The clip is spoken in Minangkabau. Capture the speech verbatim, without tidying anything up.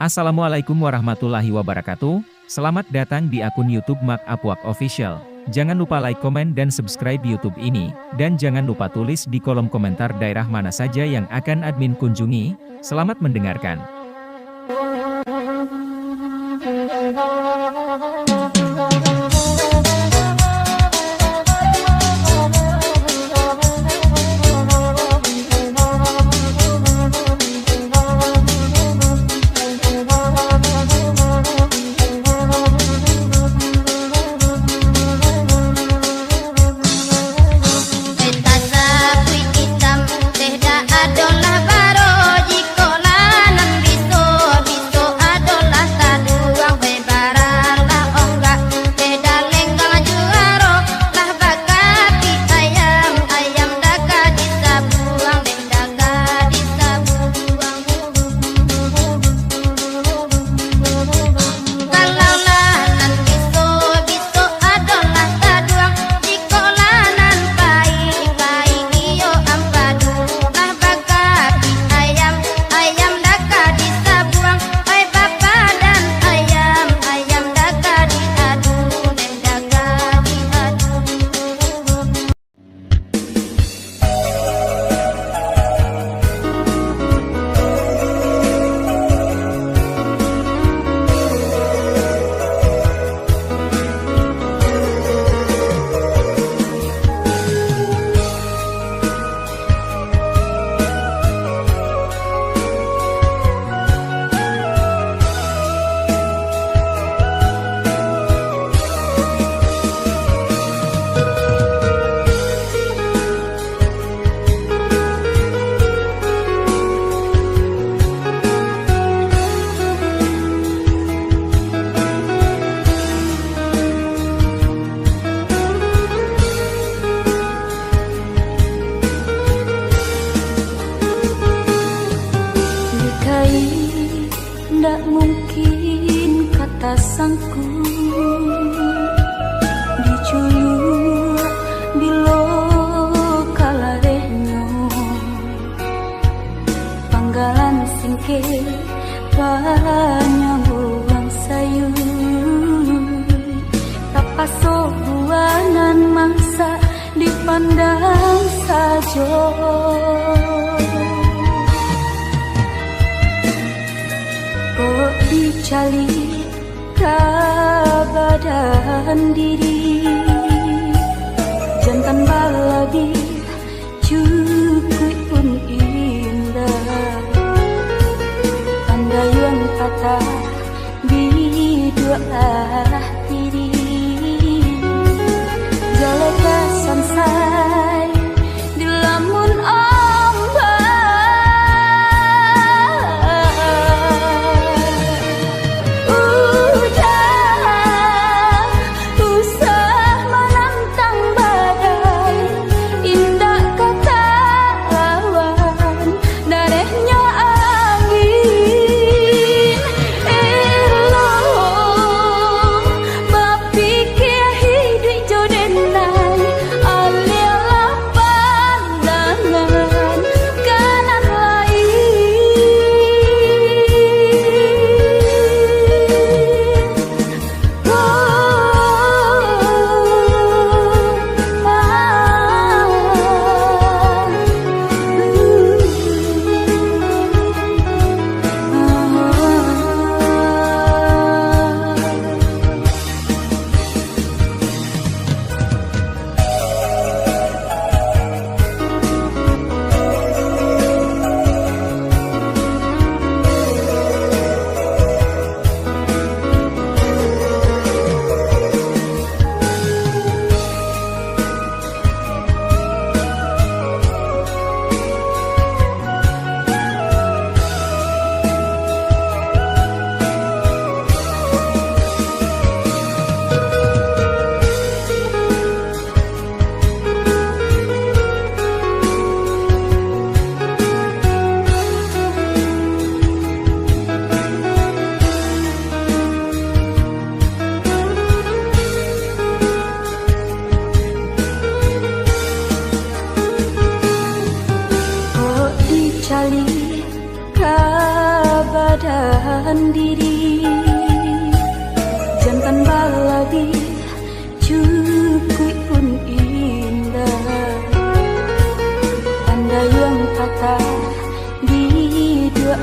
Assalamualaikum warahmatullahi wabarakatuh. Selamat datang di akun YouTube Mak Apuak Official. Jangan lupa like, komen, dan subscribe YouTube ini. Dan jangan lupa tulis di kolom komentar daerah mana saja yang akan admin kunjungi. Selamat mendengarkan. Nikahi ndak mungkin ka tasangkuik, dijuluak bilo kalarehnyo. Panggalan singkek, panyambuang sayuik, tapaso buah nan masak dipandang sajo. Kok dicaliak ka badan diri, jantan balabiah cukuik pun indak. Pandayuang patah biduak diri, jaleh ka sansai dilamun ombak. Ujan usah manantang badai, indak ka tawan darehnyo angin. Elok bapikia hiduik jo denai, alah Diri jantan balabiah, cukuik pun indah. Tanda yang patah di dua